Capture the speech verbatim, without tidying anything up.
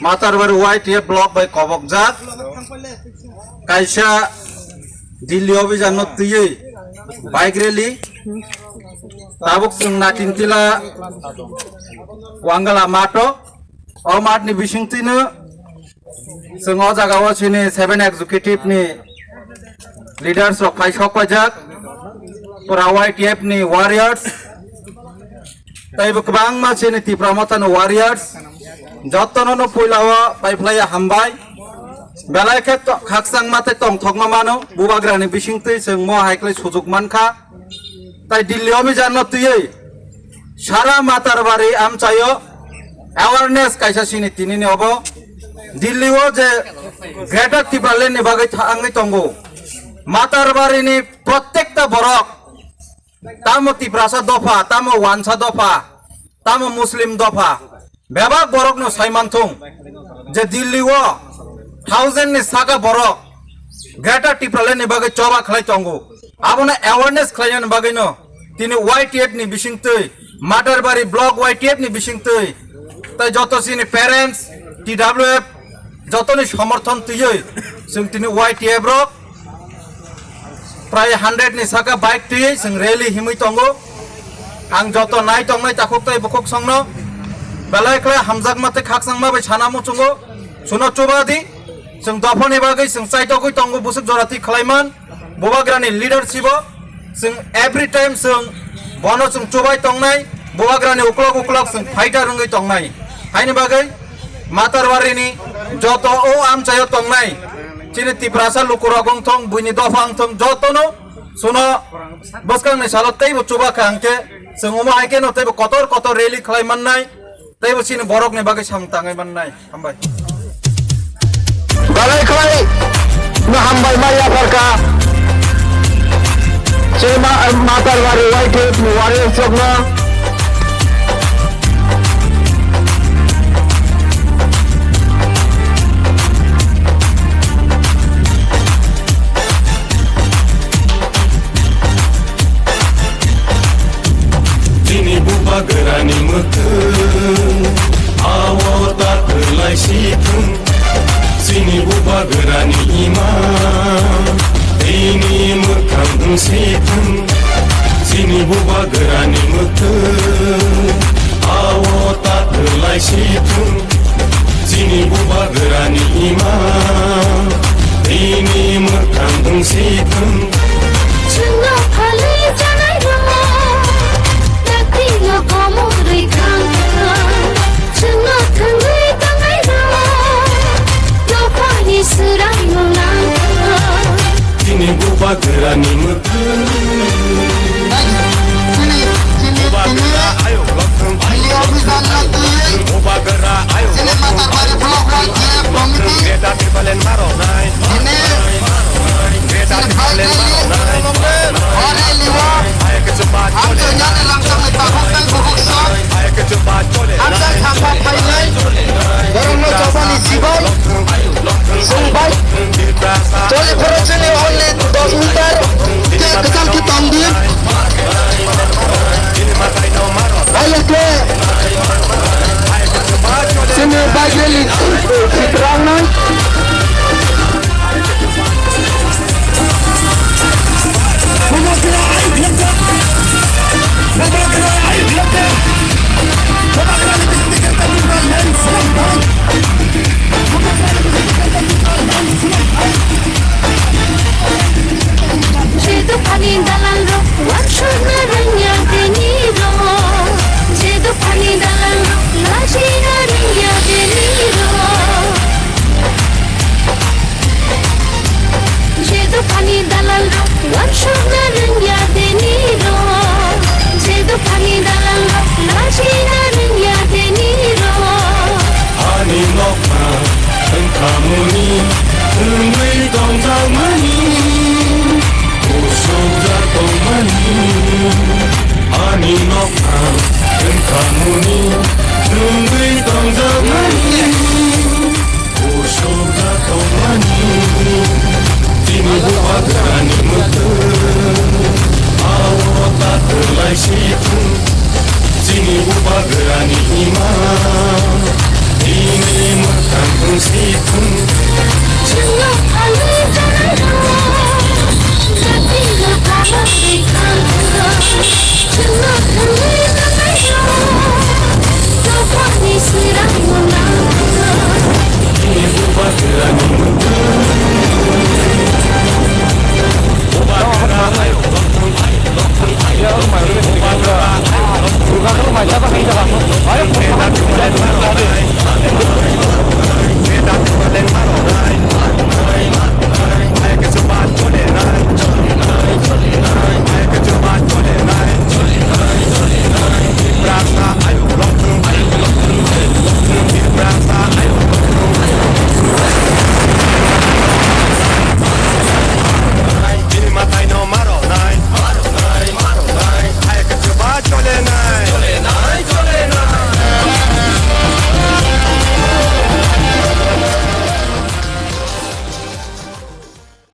Matarbari Y T F block bai kobokjak kaisa Delhi obijanno twiwi bike rally. Tabuk chwng Natintila Wangala mato. O matni bisingtwino chwng o jagao chini seven executive ni leaders rok phai sok paijak, pura Y T F ni warriors, tei bo kwbangma chini Tipra Motha ni warriors, jotono no puila o paiphlai hambai. Belai khe to-, khakchangma tei tongthokma mano, bubagra ni bisingtwi chwng mo hai khlai sujuk mankha. Tai Delhi obijan no twiwi sara Matarbari amchaio awareness kaisa sini tinini obo. Delhi o je Greater Tipraland ni bagwi thangwi tongo, Matarbari ni prottekta borok, tamo Tiprasa dopha, tamo Wansa dopha, tamo Muslim dopha, bebak borokno saimanthung je Delhi o thousand ni saka borok Greater Tipraland ni bagwi choba khlai tongo. Abono awareness khlainani bagwino tini Y T F ni bisingtwi, Matarbari block Y T F ni bisingtwi, tai joto chini parents, T W F, jotoni somorthon twiwi chwng tini Y T F rok prai hundred ni saka bike twiwi chwng rally himwi tongo. Ang joto nai tongnai takhuk tai bukhuk songno belai khlai hamjakma tei khakchangma bai sana muchungo. Suno chuba di, chwng dophani bagwi chwng chaitogwi tongo, busuk jora twi khlaiman. Bubagrani leadership o chwng every time chwng bono chwng chubai tongnai, Bubagrani uklok uklok chwng fighter wngwi tongnai. Haini bagwi Matarwari ni joto o amchaio tongnai chini Tiprasa lukurok wngthong, buini dopha wngthong, jotono suno bwskangni salo teibo chuba kha hwnkhe chwng omo hai kheno teibo kotor kotor rally khlai mannai. Teibo chini borokni bagwi samung tangwi mannai. Hambai. Belai khlai no hambai ma yapharkha. Chini ma-, Matarwari Y T F ni warriors rokno. Chini bubagrani mwkhwng, awo ta kwlai si thung. Chini bubagrani ima, bini mwkhang wng si thung. Chini bubagrani mwkhwng, awo ta kwlai si thung. Chini bubagrani ima, bini mwkhang wng si thung. Chwngno phalwi chanai rok, dakti no komorwi thang thang. Chwngno thangwi tangnai rok, dophani swraino nang thang. Chini bubagrani mwkhwng. Bubagra ayuk lokhwng. Bubagra ayuk lokhwng. Greater Tipraland maro nai. Greater Tipraland maro nai. Ayuk chupa chole nai. Ayuk chupa chole nai. Borokno chapani sibai. Chwng bai. Choli phoro chini only dos meter. Khe kwcham khe tong di. Ayo khe. Chini bike rally. Rangnai.